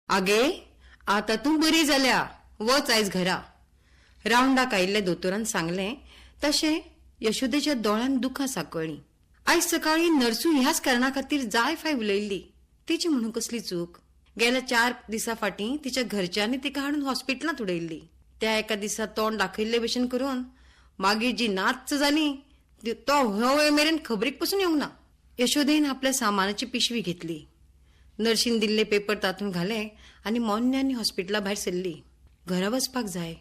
आगे आतां तूं बरी जाल्या, वच आयज घरा. रावंडाक आयिल्ल्या दोतोरान सांगलें तशें यशोदेच्या दोळ्यांत दुखां साकळ्ळीं. आयज सकाळीं नर्सू ह्याच कारणा खातीर जाय फाय उलयल्ली. तिची म्हणून कसली चूक? गेल्या 4 दिसां फाटीं तिच्या घरच्यांनी तिका हाडून हॉस्पिटलांत उडयल्ली. त्या एका दिसा तोंड दाखयल्ले भशेन करून मागीर जी नाच्च जाली तो हो वेळ मेरेन खबरीक पसून येवंक ना. यशोदेन आपल्या सामानाची पिशवी घेतली, नर्शीन दिल्ले पेपर तातूंत घाले आनी मोन्यांनी हॉस्पिटला भायर सरली. घरा वचपाक जाय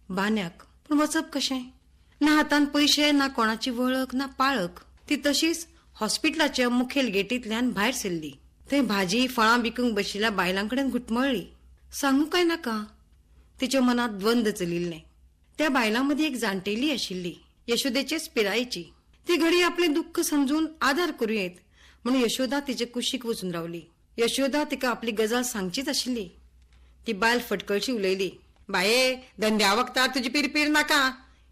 बान्याक, पूण वचप कशें? ना हातान पयशे, ना कोणाची वळख, ना पाळख. ती तशीच हॉस्पिटलाच्या मुखेल गेटींतल्यान भायर सरली. थंय भाजी फळां विकूंक बशिल्ल्या बायलां कडेन घुटमळ्ळी. सांगू काय नाका, तिच्या मनांत द्वंद चलिल्लें. त्या बायलां मदीं एक जाण्टेली आशिल्ली, यशोदेचेच पिरायेची. ती घडी आपलें दुख्ख समजून आदार करूं येत म्हणून यशोदा तिचे कुशीक वचून रावली. यशोदा तिका आपली गजाल सांगचीच आशिल्ली. ती बायल फटकळशी उलयली, बाये धंद्या वखदार तुजी पिरपीर नाका,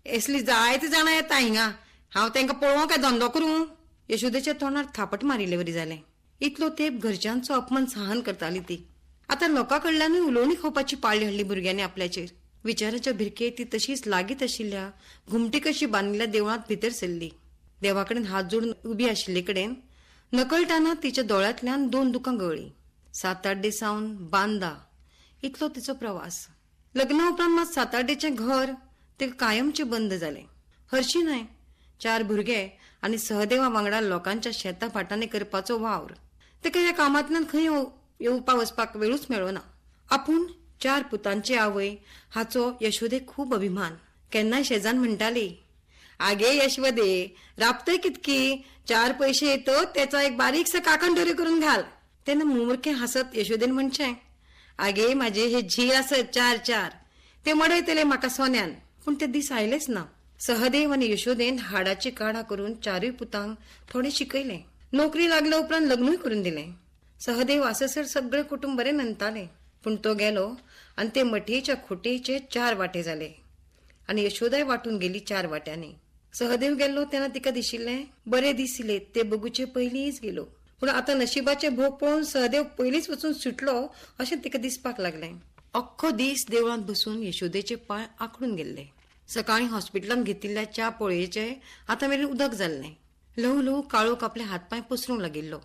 असली जायते जाणां येता हिंगा, हांव तांकां पळोवं काय धंदो करूं? यशोदेच्या तोंडार थापट मारिल्ले वरी जालें. इतलो तेंप घरच्यांचो अपमान सहन करताली ती. आतां लोकां कडल्यानूय उलोवणी खावपाची पाळी हाडली भुरग्यांनी आपल्याचेर. विचाराच्या भिरकेत ती तशीच लागींच आशिल्ल्या घुमटी कशी बांदिल्ल्या देवळांत भितर सरली. देवा कडेन हात जोडून उबी आशिल्ले कडेन नकळटाना तिच्या दोळ्यांतल्यान 2 दुकां गळ्ळीं. सातार्डे सावन बांदा इतलो तिचो प्रवास. लग्ना उपरांत मात सातार्डेचें घर तिका कायमचें बंद जालें. हरशीं न्हय, 4 भुरगे आनी सहदेवा वांगडा लोकांच्या शेता भाटांनी करपाचो वावर. ताका ह्या कामांतल्यान खंय येवपा वचपाक वेळूच मेळ्ळो ना. आपूण 4 पुतांची आवय हाचो यशोदेक खूब अभिमान. केन्नाय शेजान म्हणटाली, आगे यशवदे राबतय कितकी, 4 पयशे येतो त्याचा एक बारीकसो काकण तरी करून घाल. तेन्ना मुमुरखें हांसत यशोदेन म्हणचें, आगे माझे हे झील आसत 4-4, ते मडयतले म्हाका सोन्यान. पूण ते दीस आयलेच ना. सहदेव आनी यशोदेन हाडाची काढा करून 4 पुतांक थोडें शिकयलें. नोकरी लागल्या उपरांत लग्नूय करून दिलें. सहदेव आससर सगळें कुटुंब बरें नंदतालें. पूण तो गेलो आनी ते मठयेच्या खोटेचे 4 वांटे जाले आनी यशोदाय वांटून गेली 4 वाट्यांनी. सहदेव गेल्लो तेन्ना तिका दिशिल्लें बरे दीस इले ते बगुचे पयलींच गेलो. पूण आतां नशिबाचे भोग पळोवन सहदेव पयलींच वचून सुटलो अशें तिका दिसपाक लागलें. अख्खो दीस देवळांत बसून यशोदेचे पांय आखडून गेल्ले. सकाळीं हॉस्पिटलांत घेतिल्ल्या च्या पोळयेचें आतां मेरेन उदक जाल्लें. ल्हवू ल्हवू काळोख आपले हातपांय पसरूंक लागिल्लो.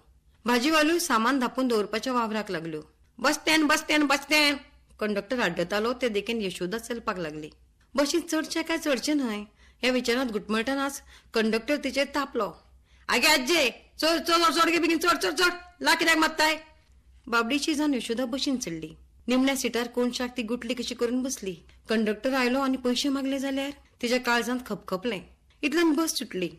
भाजीवाल्यो सामान धापून दवरपाच्या वावराक लागल्यो. Bus stand, bus stand, bus stand conductor आड्डतालो ते देखीन यशोदा चलपाक लागली. बशींत चडचें काय चडचें न्हय ह्या विचारांत घुटमळटनाच कंडक्टर तिचेर तापलो. आगे आज्जे चड चड चड गे बेगीन, चड चड चड, ला कित्याक मात्ताय? बाबडीशी जावन यशोदा बशीन चडली. निमण्या सिटार कोनशाक ती गुटली कशी करून बसली. कंडक्टर आयलो आनी पयशे मागले जाल्यार तिच्या काळजांत खपखपलें. इतल्यान बस सुटली.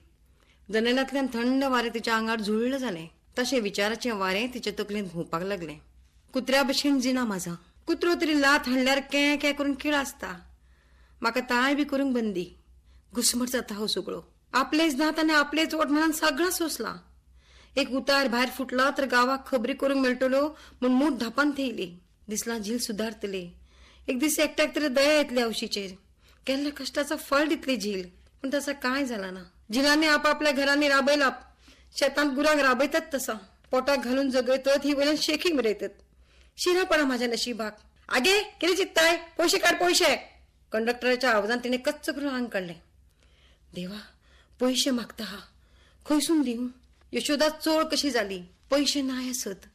जनेलांतल्यान थंड वारें तिच्या आंगार झुळ्ळ जालें. तशें विचाराचें वारें तिच्या तकलेंत घुंवपाक लागलें. कुत्र्या भशेन जिना माझा, कुत्रो तरी लात हाडल्यार कें कें करून किळ आसता, म्हाका ताय बी करूंक बंदी. घुसमट जाता हो सगळो. आपलेच दांत आनी आपलेच ओठ म्हणून सगळां सोंसलां. एक उतार भायर फुटला तर गांवाक खबरी करूंक मेळटल्यो म्हूण मूठ धापान थेयली. दिसलां झील सुदारतली, एक दीस एकट्याक तरी दया येतली आवशीचेर, केल्ल्या कश्टाचो फळ दितली झील. पूण तसं कांय जालां ना. झिलांनी आपापल्या घरांनी राबयला, शेतांत गुरांक राबयतात तसा, पोटाक घालून जगयतात, ही वयल्यान शेखी मिरयतात. शिरा पडा माझ्या नशिबाक. आगे कितें चित्ताय, पयशे काड पयशे. कंडक्टराच्या आवाजान तिणें कच्च करून आंग काडलें. देवा पयशे मागता हा, खंयसून दिवं? यशोदा चोळ कशी जाली. पयशे नाय आसत.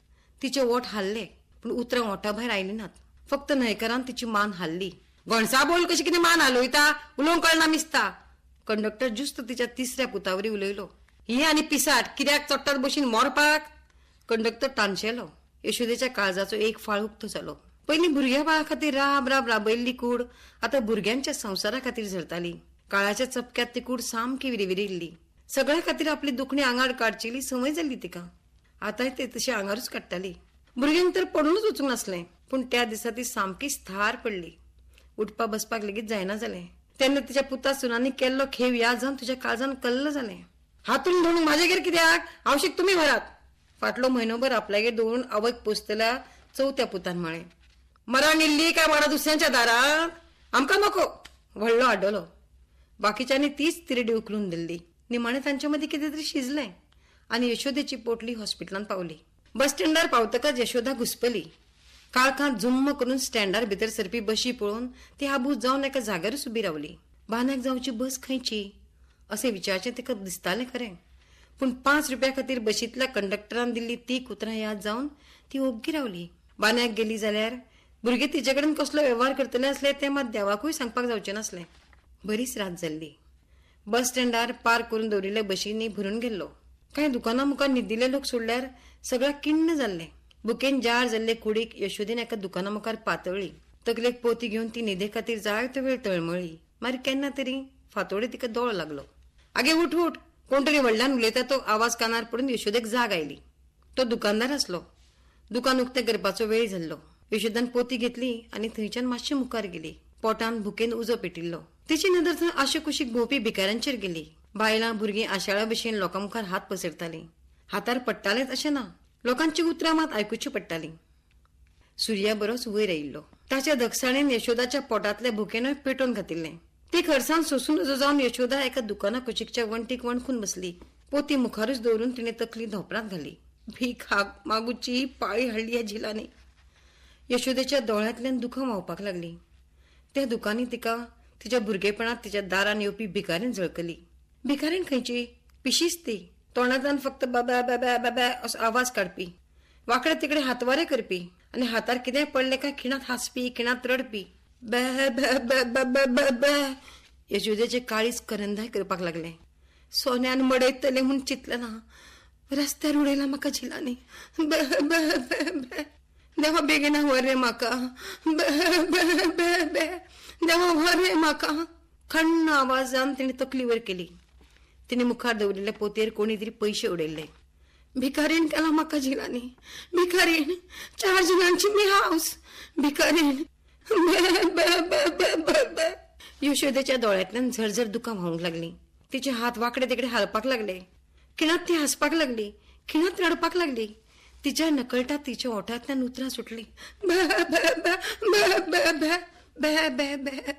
तिचे ओठ हाल्ले पूण उतरां ओठा भायर आयली नात. फक्त न्हयकारान तिची मान हाल्ली. गणसा बोल कशी कितें मान हालयता, उलोवंक कळना मिसता. कंडक्टर जुस्त तिच्या 3ऱ्या पुतावरी उलयलो. ही आनी पिसाट कित्याक चडटात बशीन मोरपाक? कंडक्टर ताणशेलो. यशोदेच्या काळजाचो एक फाळ उक्तो जालो. पयलीं भुरग्या बाळा खातीर राब राब राबयल्ली कूड आतां भुरग्यांच्या संवसारा खातीर झरताली. काळाच्या चपक्यात ती कूड सामकी विरविरिल्ली. सगळ्या खातीर आपली दुखणी आंगार काडचेली संवय जाल्ली तिका. आतांय ते तशी आंगारूच काडटाली. भुरग्यांक तर पडूनच वचूंक नासलें. पूण त्या दिसा ती सामकीच थार पडली. उठपा बसपाक लेगीत जायना जालें. तेन्ना तिच्या पुता सुनांनी केल्लो खेव याद जावन तुज्या काळजान कल्ल जालें. हातून धरून म्हाजेगेर कित्याक, आवशीक तुमी व्हरात. फाटलो म्हयनोभर आपल्यागेर दवरून आवयक पोसतल्या 4थ्या पुतान म्हळें, मरण इल्ली काय माडा दुसऱ्यांच्या दारात, आमकां नको. व्हडलो आड्डलो. बाकीच्यांनी तीच तिरडी उखलून दिल्ली. निमाणें तांचे मदीं कितें तरी शिजलें आनी यशोदेची पोटली हॉस्पिटलांत पावली. बस स्टँडार पावतकच यशोदा घुसपली. काळखांत झुम्म करून स्टँडार भितर सरपी बशी पळोवन ती आबूज जावन एका जाग्यारूच उबी रावली. बांद्याक जावची बस खंयची असें विचारचें तिका दिसतालें खरें, पूण 5 रुपया खातीर बशींतल्या कंडक्टरान दिल्ली ती उतरां याद जावन ती ओग्गी रावली. बांद्याक गेली जाल्यार भुरगे तिचे कडेन कसलो वेव्हार करतले आसले तें मात देवाकूय सांगपाक जावचें नासलें. बरीच रात जाल्ली. बस स्टँडार पार्क करून दवरिल्ल्या बशींनी भरून गेल्लो. कांय दुकानां मुखार न्हिदिल्ले लोक सोडल्यार सगळ्याक किण्ण जाल्लें. भुकेन जार जाल्ले कुडीक यशोदेन एका दुकाना मुखार पातळ्ळी. तकलेक पोती घेवन ती न्हिदे खातीर जायतो वेळ तळमळ्ळी. मागीर केन्ना तरी फांतोडे तिका दोळो लागलो. आगे उठ उठ, कोण तरी व्हडल्यान उलयता तो आवाज कानार पडून यशोदेक जाग आयली. तो दुकानदार आसलो. दुकान उक्तें करपाचो वेळ जाल्लो. यशोदान पोती घेतली आनी थंयच्यान मातशी मुखार गेली. पोटान भुकेन उजो पेटिल्लो. तिची नदर थंय आशेकुशीक भोंवपी भिकाऱ्यांचेर गेली. बायलां भुरगीं आशाळा भशेन लोकां मुखार हात पसरतालीं. हातार पडटालेंच अशें ना, लोकांची उतरां मात आयकुची पडटालीं. सुर्या बरोच वयर आयिल्लो. ताच्या धगसाणेन यशोदाच्या पोटांतल्या भुकेनूय पेटोवन घातिल्लें. ती खरसाण सोसून नजो जावन यशोदा एका दुकाना कुशीकच्या वण्टीक वणखून बसली. पोती मुखारूच दवरून तिणें तकली धोंपरांत घाली. भीक हाक मागुची पाळी हाडली ह्या झिलांनी. यशोदेच्या दोळ्यांतल्यान दुखां व्हांवपाक लागलीं. त्या दुकांनी तिका तिच्या भुरगेपणांत तिच्या दारान येवपी भिकारीण झळकली. भिकारीण खंयची, पिशीच ती. तोंडांतल्यान फक्त बाबा बाबा बाबा असो आवाज काडपी, वाकडे तिकडे हातवारे करपी आनी हातार कितेंय पडलें काय खिणांत हांसपी, खिणांत रडपी. बॅ बॅ बॅ बॅ बॅ बॅ. यशोदेचें काळीज करंदाय करपाक लागलें. सोन्यान मडयतलें म्हूण चिंतलें ना, रस्त्यार उडयला म्हाका झिलांनी. बॅ बॅ बॅ बॅ. देवा बेगीन व्हर रे म्हाका. बॅ बॅ बॅ बॅ. देवा व्हर रे म्हाका. खण्ण आवाजान तिणें तकली वयर केली. तिणें मुखार दवरिल्ल्या पोतयेर कोणी तरी पयशे उडयल्ले. भिकारीण केला म्हाका झिलांनी. भिकारीण, 4 झिलांची मी हावस. भिकारीण. बॅ बॅ बॅ बॅ बॅ बॅ. यशोदेच्या दोळ्यांतल्यान झरझर दुकां व्हांवूंक लागलीं. तिचे हात वाकडे तिकडे हालपाक लागले. खिणांत ती हांसपाक लागली, खिणांत रडपाक लागली. तिच्या नकळटा तिच्या ओठांतल्यान उतरां सुटलीं. बॅ बॅ बॅ बॅ बॅ बॅ बॅ बॅ बॅ.